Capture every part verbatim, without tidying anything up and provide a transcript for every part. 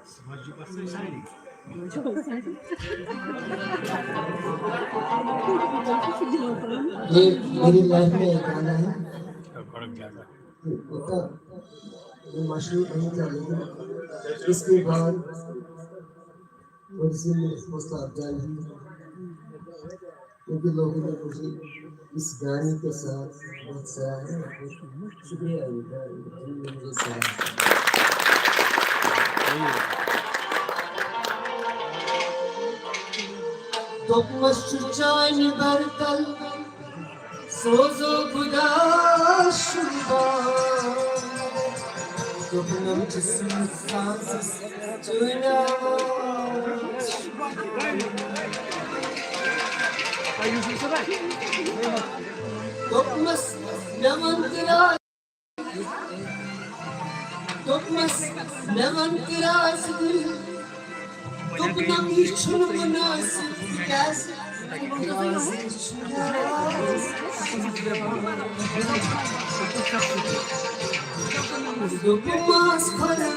یہ میری لائف میں ایک گانا ہے، اتنا یہ مشہور نہیں تھا، لیکن اس کے بعد تھوڑی سی میری حوصلہ افزائی ہوئی، کیونکہ لوگوں نے مجھے اس گانے کے ساتھ بہت سراہا ہے۔ شکریہ۔ دوٚپمَس چھُ چانہِ برکل سوزو خدا شُربان۔ دوٚپنم جسم سازس چٲنۍ آواز۔ دوٚپمَس مےٚ وَن تہٕ راز۔ دوٚپمَس مےٚ وَن تہٕ راز دِل۔ دوٚپنم یہِ چھُنہٕ مُنٲسِب، تِکیٛازِ دوٚپمَس خۄداے۔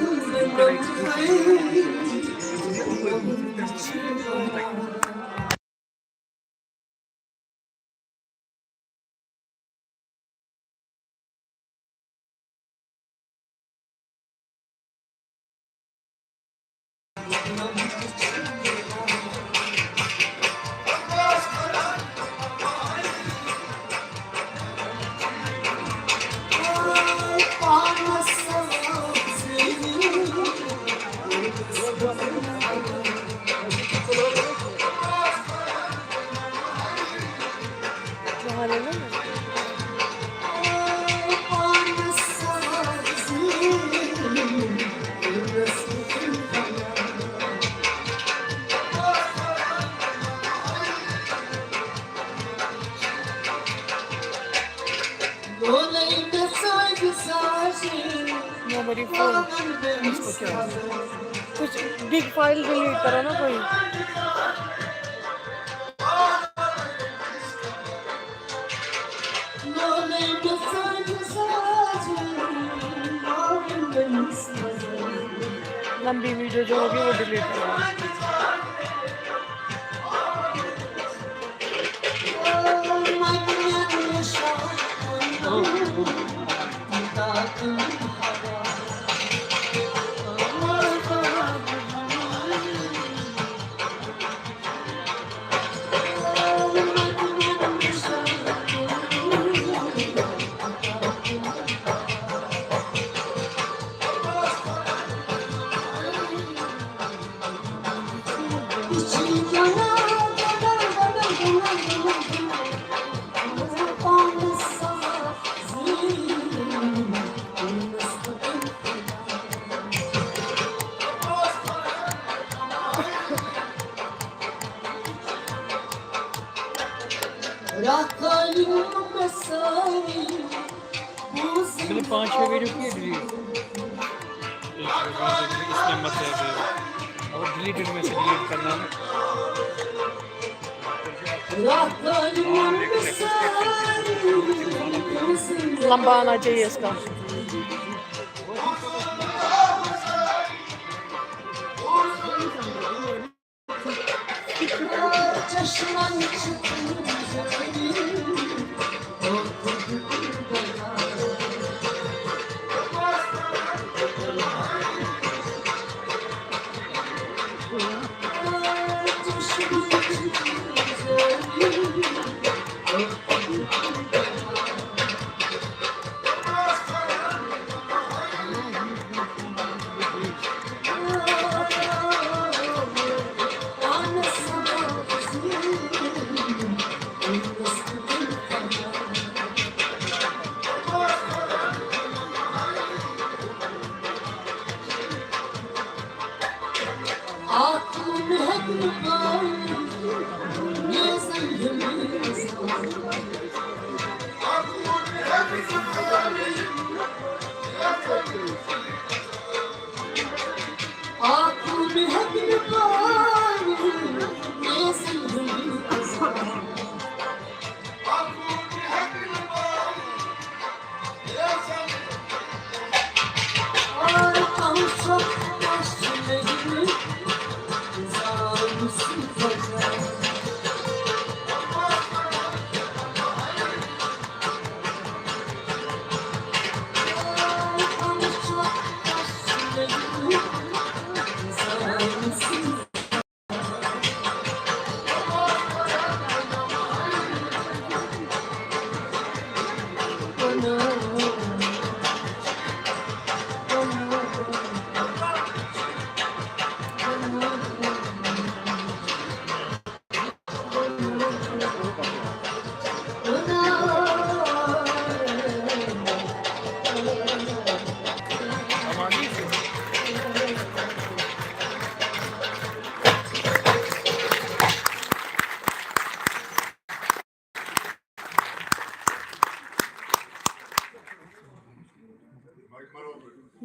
Nobody phone. اس کو کیا ہوا؟ کچھ بگ فائل ڈیلیٹ کرو نا کوئی۔ لمبی ویڈیو جو ہوگی وہ ڈیلیٹ کرو۔ میں نے پانچ چھ ویڈیو کیے ڈیلیٹ۔ اس نے مت ہے، اور ڈیلیٹڈ میں سے ڈیلیٹ کرنا ہے۔ لمبا آنا چاہیے اس کا۔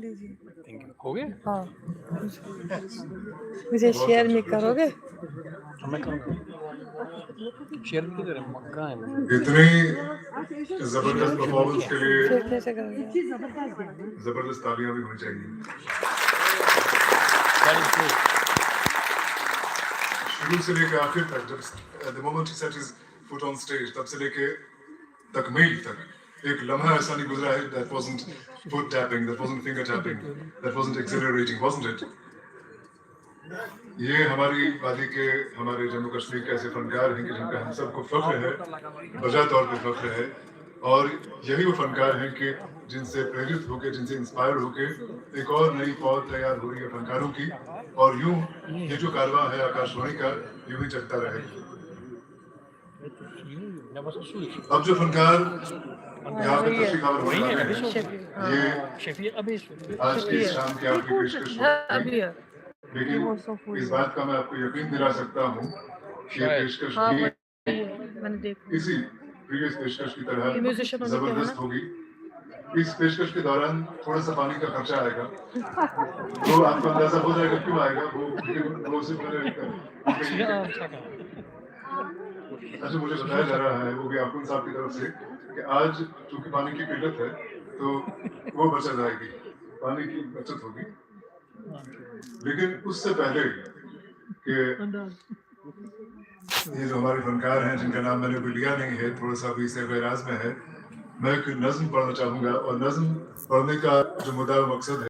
लीजिए। हो गए? हाँ। मुझे शेयर में करोगे? मैं करूँगा। शेयर भी किधर है? कहाँ है? इतनी जबरदस्त परफॉर्मेंस के लिए शेयर कैसे करोगे? जबरदस्त तालियां भी होनी चाहिए। शुरू से लेकर आखिर तक, जब the moment he set his foot on stage, तब से लेके तकमील तक, एक लम्हा ऐसा नहीं गुजरा है that wasn't foot tapping, that wasn't finger tapping, that wasn't exhilarating, wasn't it? ये हमारी वादी के, हमारे जम्मू कश्मीर के ऐसे फनकार हैं कि जिनका हम सबको फख्र है, बजा तौर पे फख्र है। और यही वो फनकार हैं कि जिनसे प्रेरित होकर, जिनसे इंस्पायर होकर एक और नई फौज तैयार हो रही है फनकारों की। और यूं ये जो कारवां है आकाशवाणी का, यूं ही चलता रहे। अब जो फनकार यहाँ पे तशरीफ आवर होने वाले हैं, ये आज की इस शाम की आपकी पेशकश होगी। लेकिन इस बात का मैं आपको यकीन दिला सकता हूँ कि ये पेशकश भी इसी प्रीवियस पेशकश की तरह जबरदस्त होगी। इस पेशकश के दौरान थोड़ा सा पानी का खर्चा आएगा, तो आपको अंदाजा हो जाएगा क्यों आएगा। वो वो सिर्फ मैंने अच्छा, मुझे बताया जा रहा है, वो भी आकुन साहब की तरफ से, कि आज चूंकि पानी की किल्लत है, तो वो बचा जाएगी, पानी की बचत होगी। लेकिन उससे पहले कि ये जो हमारे फनकार हैं, जिनका नाम मैंने अभी लिया नहीं है, थोड़ा सा अभी से गैराज में है, मैं एक नज्म पढ़ना चाहूँगा। और नज्म पढ़ने का जो मुद्दा, मकसद है,